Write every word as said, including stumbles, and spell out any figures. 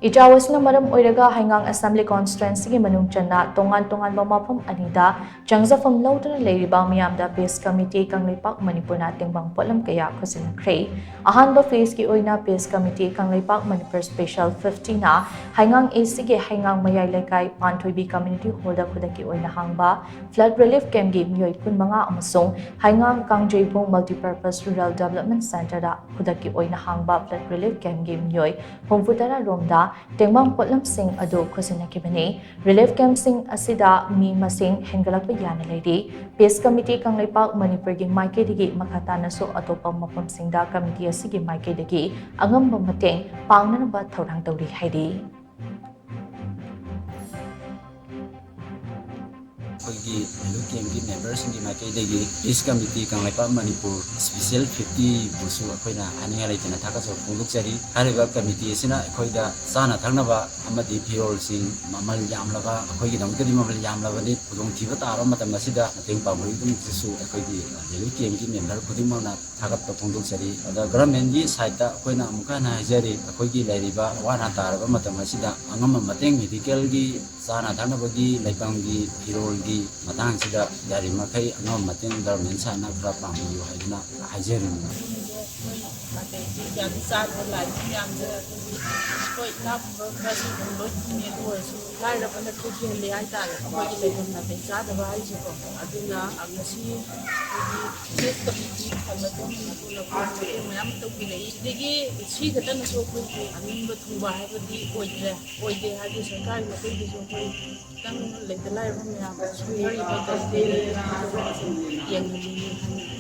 ꯏꯆꯥꯎ ꯑꯁꯤꯅ ꯃꯔꯝ ꯑꯣꯏꯔꯒ ꯍꯩꯉꯥꯡ Assembly Constituencyꯒꯤ ꯃꯅꯨꯡ ꯆꯟꯅ ꯇꯣꯉꯥꯟ ꯇꯣꯉꯥꯟꯕ ꯃꯐꯝ ꯑꯅꯤꯗ ꯆꯪꯖꯐꯝ ꯂꯧꯗꯨꯅ ꯂꯩꯔꯤꯕ ꯃꯤꯌꯥꯝꯗ Peace Committee ꯀꯪꯂꯩꯄꯥꯛ ꯃꯅꯤꯄꯨꯔꯅ ꯇꯦꯡꯕꯥꯡ ꯄꯣꯠꯂꯝ ꯀꯌꯥ ꯈꯨꯠꯁꯤꯟꯅꯈ꯭ꯔꯦ꯫ ꯑꯍꯥꯟꯕ phaseꯀꯤ ꯑꯣꯏꯅ Peace Committee Kangleipak Manipur Special fiftyꯅ ꯍꯩꯉꯥꯡ ACꯒꯤ ꯍꯩꯉꯥꯡ ꯃꯌꯥꯏ ꯂꯩꯀꯥꯏ ꯄꯥꯟꯊꯣꯏꯕꯤ Community Hallꯗ ꯈꯨꯗꯛꯀꯤ ꯑꯣꯏꯅ ꯍꯥꯡꯕ flood relief campꯀꯤ ꯃꯤꯑꯣꯏ ꯀꯨꯟꯃꯉꯥ ꯑꯃꯁꯨꯡ ꯍꯩꯉꯥꯡ ꯀꯥꯡꯖꯩꯕꯨꯡ Multipurpose Rural Development Centreꯗ ꯈꯨꯗꯛꯀꯤ ꯑꯣꯏꯅ ꯍꯥꯡꯕ flood relief campꯀꯤ ꯃꯤꯑꯣꯏ ꯍꯨꯝꯐꯨꯇꯔꯥ ꯔꯣꯝꯗ ꯇꯦꯡꯕꯥꯡ ꯄꯣꯠꯂꯝꯁꯤꯡ ꯑꯗꯨ ꯈꯨꯠꯁꯤꯟꯅꯈꯤꯕꯅꯤ꯫ Relief campꯁꯤꯡ ꯑꯁꯤꯗ ꯃꯤ ꯃꯁꯤꯡ ꯍꯦꯟꯒꯠꯂꯛꯄ ꯌꯥꯅ ꯂꯩꯔꯤ꯫ Peace Committee ꯀꯪꯂꯩꯄꯥꯛ ꯃꯅꯤꯄꯨꯔꯒꯤ ꯃꯥꯏꯀꯩꯗꯒꯤ ꯃꯈꯥ ꯇꯥꯅꯁꯨ ꯑꯇꯣꯞꯄ ꯃꯐꯝꯁꯤꯡꯗ committee ꯑꯁꯤꯒꯤ ꯃꯥꯏꯀꯩꯗꯒꯤ ꯑꯉꯝꯕ ꯃꯇꯦꯡ ꯄꯥꯡꯅꯅꯕ ꯊꯧꯔꯥꯡ ꯇꯧꯔꯤ ꯍꯥꯏꯔꯤ꯫ ꯑꯩꯈꯣꯏꯒꯤ relief campꯀꯤ memberꯁꯤꯡꯒꯤ ꯃꯥꯏꯀꯩꯗꯒꯤ Peace Committee Kangleipak Manipur Special fiftyꯕꯨꯁꯨ ꯑꯩꯈꯣꯏꯅ ꯍꯥꯏꯅꯤꯡꯉꯥꯏ ꯂꯩꯇꯅ ꯊꯥꯒꯠꯆꯕ ꯐꯣꯡꯗꯣꯛꯆꯔꯤ꯫ ꯍꯥꯏꯔꯤꯕ committee ꯑꯁꯤꯅ ꯑꯩꯈꯣꯏꯗ ꯆꯥꯅ ꯊꯛꯅꯕ ꯑꯃꯗꯤ ꯐꯤꯔꯣꯜꯁꯤꯡ ꯃꯃꯜ ꯌꯥꯝꯂꯕ, ꯑꯩꯈꯣꯏꯒꯤꯗꯃꯛꯇꯗꯤ ꯃꯃꯜ ꯌꯥꯝꯂꯕꯅꯤ, ꯈꯨꯗꯣꯡꯊꯤꯕ ꯇꯥꯔꯕ ꯃꯇꯝ ꯑꯁꯤꯗ ꯃꯇꯦꯡ ꯄꯥꯡꯕꯒꯤꯗꯃꯛꯇꯁꯨ ꯑꯩꯈꯣꯏꯒꯤ relief campꯀꯤ member ꯈꯨꯗꯤꯡꯃꯛꯅ ꯊꯥꯒꯠꯄ ꯐꯣꯡꯗꯣꯛꯆꯔꯤ꯫ ꯑꯗ governmentꯀꯤ sideꯇ ꯑꯩꯈꯣꯏꯅ ꯑꯃꯨꯛꯀ ꯍꯟꯅ ꯍꯥꯏꯖꯔꯤ, ꯑꯩꯈꯣꯏꯒꯤ ꯂꯩꯔꯤꯕ ꯑꯋꯥ ꯑꯅꯥ ꯇꯥꯔꯕ ꯃꯇꯝ ꯑꯁꯤꯗ ꯑꯉꯝꯕ ꯃꯇꯦꯡ medicalꯒꯤ, ꯆꯥꯅ ꯊꯛꯅꯕꯒꯤ, ꯂꯩꯐꯝꯒꯤ, ꯐꯤꯔꯣꯜꯒꯤ ꯃꯇꯥꯡꯁꯤꯗ ꯌꯥꯔꯤꯃꯈꯩ ꯑꯉꯝꯕ ꯃꯇꯦꯡ government sideꯅ ꯈꯔ ꯄꯥꯡꯕꯤꯌꯨ ꯍꯥꯏꯗꯨꯅ ꯍꯥꯏꯖꯔꯤꯕꯅꯤ꯫ ꯑꯗꯩꯗꯤ ꯒꯥꯔꯤ ꯆꯥꯗꯕ ꯂꯥꯛꯏꯕ ꯃꯌꯥꯝꯁꯦ ꯑꯩꯈꯣꯏꯒꯤ, ꯍꯣꯏ, ꯏꯅꯥꯛ ꯈꯨꯟꯕ ꯈꯔꯁꯨ ꯑꯗꯨꯝ ꯂꯣꯏ ꯄꯨꯡꯉꯦ, ꯑꯗꯨ ꯑꯣꯏꯔꯁꯨ ꯂꯥꯏꯔꯕꯅ ꯈꯨꯠ ꯍꯦꯜꯂꯦ ꯍꯥꯏꯇꯥꯔꯦ, ꯑꯩꯈꯣꯏꯒꯤ ꯂꯩꯐꯝ ꯅꯥꯇꯩ ꯆꯥꯗꯕ ꯍꯥꯏꯁꯦꯀꯣ꯫ ꯑꯗꯨꯅ ꯉꯁꯤ ꯑꯩꯈꯣꯏꯒꯤ Peace Committee ꯈꯟꯕꯗꯣ ꯃꯅꯤꯄꯨꯔꯅ ꯑꯩꯈꯣꯏꯒꯤ ꯃꯇꯦꯡ ꯃꯌꯥꯝ ꯇꯧꯕꯤꯔꯛꯏ꯫ ꯁꯤꯗꯒꯤ ꯁꯤ ꯈꯛꯇꯅꯁꯨ ꯑꯩꯈꯣꯏꯒꯤ ꯑꯅꯤꯡꯕ ꯊꯨꯡꯕ ꯍꯥꯏꯕꯗꯤ ꯑꯣꯏꯗ꯭ꯔꯦ, ꯑꯣꯏꯗꯦ ꯍꯥꯏꯗꯤ ꯁꯔꯀꯥꯔꯒꯤ ꯃꯥꯏꯀꯩꯗꯒꯤꯁꯨ ꯑꯩꯈꯣꯏ ꯈꯤꯇꯪ ꯂꯩꯇ ꯂꯥꯏꯔꯕ ꯃꯌꯥꯝ ꯁꯣꯟꯊꯔꯤꯕ ꯀꯔꯤ ꯀꯔꯤ ꯌꯦꯡꯍꯟꯅꯤꯡꯉꯤ ꯍꯥꯏꯅ